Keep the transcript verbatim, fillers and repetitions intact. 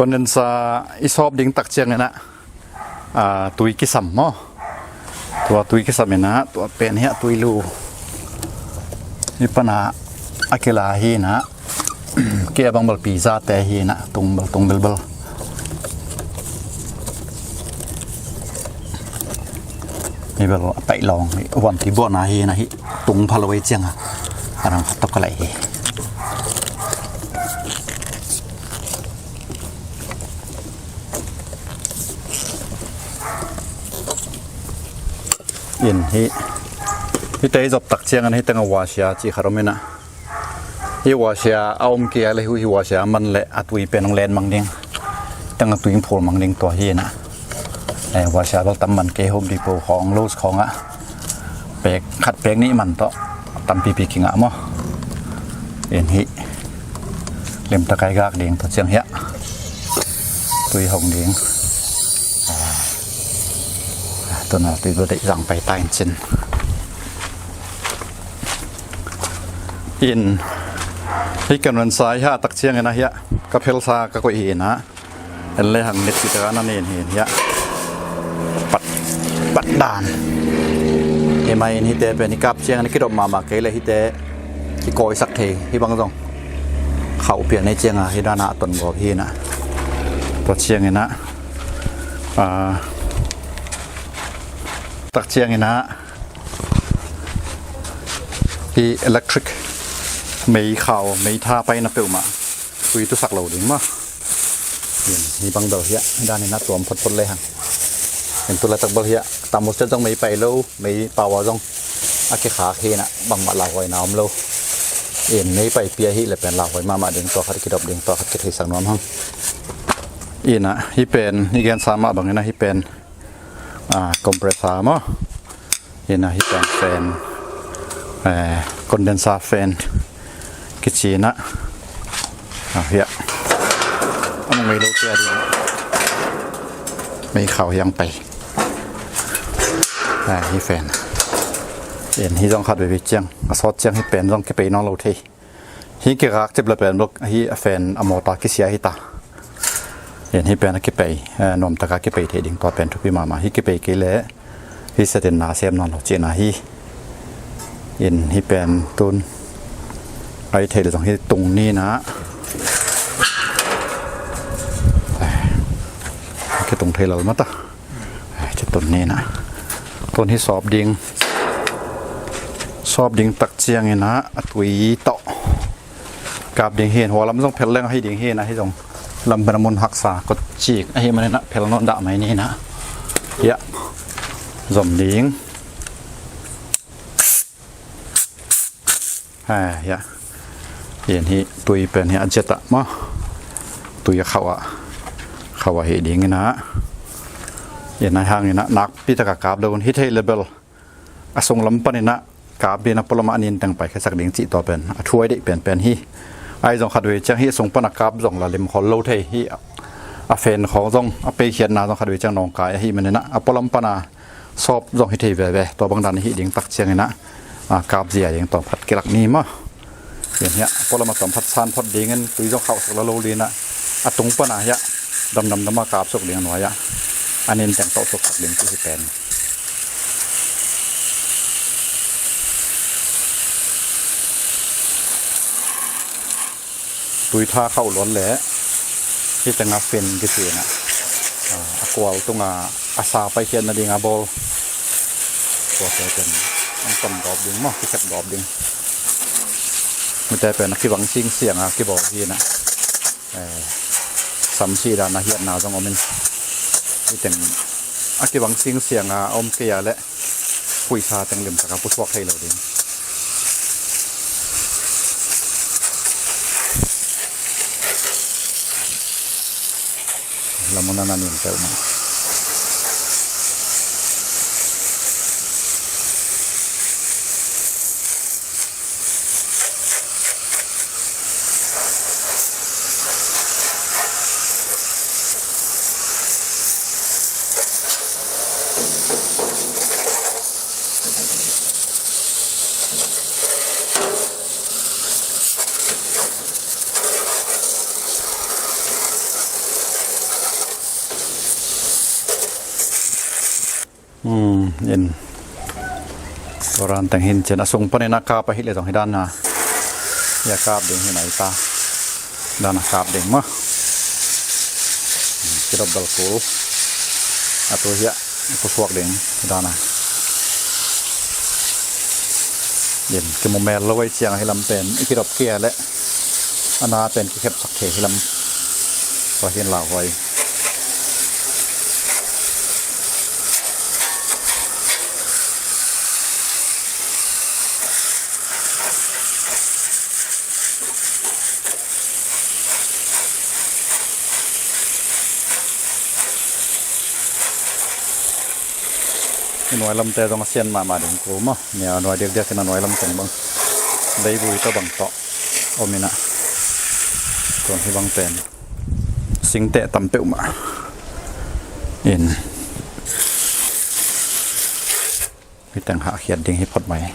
Condenser i sawp ding tak ciangin ah, ah, tui kisam maw. Tua tui kisam in ah, tua pen hiah tui lu. Hih pan ah a kila hi in ah, kei a bang bel pizza te hi in ah, tung bel, tung bel bel. Hih bel a paih lawng, hih vuantui buahna hi in ah, hih tung pha lo ei ciang ah, a rang khat tawh ka laih hi. In hih, hihte i zop tak ciangin hih teng a wasia cih khat om in ah. Hih wasia a om kei a leh hih wasia a man leh a tui pen hong len mang ding. Hih teng a tui hong phul mang ding tua hi in ah. Eh, wasia bel tam man kei, Home Depot khawng, Lowe's khawng ah pek khat pek nih man tawh tampipi kingah maw. In hih limtak a i gak ding tua ciang hiah tui hong ding. Ah, tuna tui bel deih zang pai ta in cin. In hih condenser i hah tak ciangin ah hiah ka phelsa ka koih hi in ah. En le hang, net cih tak a na nen hi in hiah. Pat, pat dan. Hih mah in hihte pen i kap ciangin a kidop mahmah kei leh hihte kikawisak thei, hih bang zong khauh pian ei ciang ah hih dan ah a ton gawp hi in ah. Tua ciangin ah, ah, tak ciangin ah hih electric mei khau, mei tha paina peuhmah tui tusak lo ding maw. Hih bang bel hiah hih dan in ah tuam photphot le hang. In tu laitak bel hiah thermostat zong mei pai lo, mei power zong a kikhak hi in ah bangmah lauhuaina om lo. In mei paipi ahih leh pen lauhuai mahmah ding, tua khat kidop ding, tua khat kitheisak nuam hang. In ah hih pen i gensa mah bangin ah hih pen, ah, compressor maw. In ah hih pen fan, eh, condenser fan kici in ah. Ah, hiah a mung mei lo cia ding, mei khau hiang pai. Ah, hih fan. In hih zong khat veve ciang a sawt ciang hih pen zong kipei nawn lo thei. Hih kigak cip le pen bel hih a fan a motor kisia hi ta. In hih pen a kipei, eh, nuamtak a kipei thei ding, tua pen thupi mahmah. Hih kipei kei leh hih setin na sem nawn lo cihna hi. In hih pen tun a i theih leh zong hih tung ni in ah. Kitung thei lel mah ta. Ci tun ni in ah. Tun hih sawp ding, sawp ding tak ciangin ah a tui tawh kap ding hi in, hua lam zong phel leng ahi ding hi in ah, hih zong lam pen a mun haksa kotcik ahih manin ah phel nawn dah mai ni in ah. Hiah zom ding. Hia, hia. In hih tui pen hia a jet ah maw, tui a khauh ah, khauh ah hih ding in ah. In ah hang in ah nakpi tak a kap lo un, hih thei leh bel a sung lam pan in ah kap in ah, pualam ah a nin teng paikhiasak ding cih tua pen a thu a i deih penpen hi. Ahi zong khatvei ciang hih sung pan a kap zong la lim khol lo thei hi. A fan khawng zong a peikhiatna zong khatvei ciang nawngkai ahih manin ah a pualam pan a sawp zong hi thei veve. Tua bang dan i hih ding tak ciangin ah, a, kap zia ding tawm khat kilak ni maw. In hia, a pualam a tawm khat san phot dingin tui zong khauhsak lo lo li in ah, a tung pan a hia, damdam dam a kap suk ding a nuai ah a nin teng tawh suk sak ding ci hi pen. Tui tha khauh luat leh hih teng ah fin kici in ah, a, a kual tung a, a sa paikhiat nading a bawl, kual te pen hong ton gawp ding maw, kikhep gawp ding. Mite pen a kibang singsiang a kibawl hi in ah, eh, samsih dan a hiatna zong om in, hih teng a kibang singsiang a om kei a leh puisa teng limtak a pusuak thei lo ding. Lamuna na nin peuhmah. Hmm, in. Koran teng hin cin a sung panin a kap ahih leh zong hi dan a. Hia kap ding hi mai ta. Dan a kap ding maw. Kidop bel kul. A tu hiah. Pusuak ding. Hi dan a. In. Kimu mel lo ei ciang hi lam pen. I kidop kia leh. A na pen kikhepsak thei hi lam. Tua hin lauhuai. I nuai lamte zong a sian mahmah ding kul maw. Nia a nuai diakdiak in a nuai lam teng bang. Leibui tawh bang tawh. Om in a. Tuan hi bang pen. Singteh tam peuhmah. In. Hi teng hahkhiat ding hi phot mai.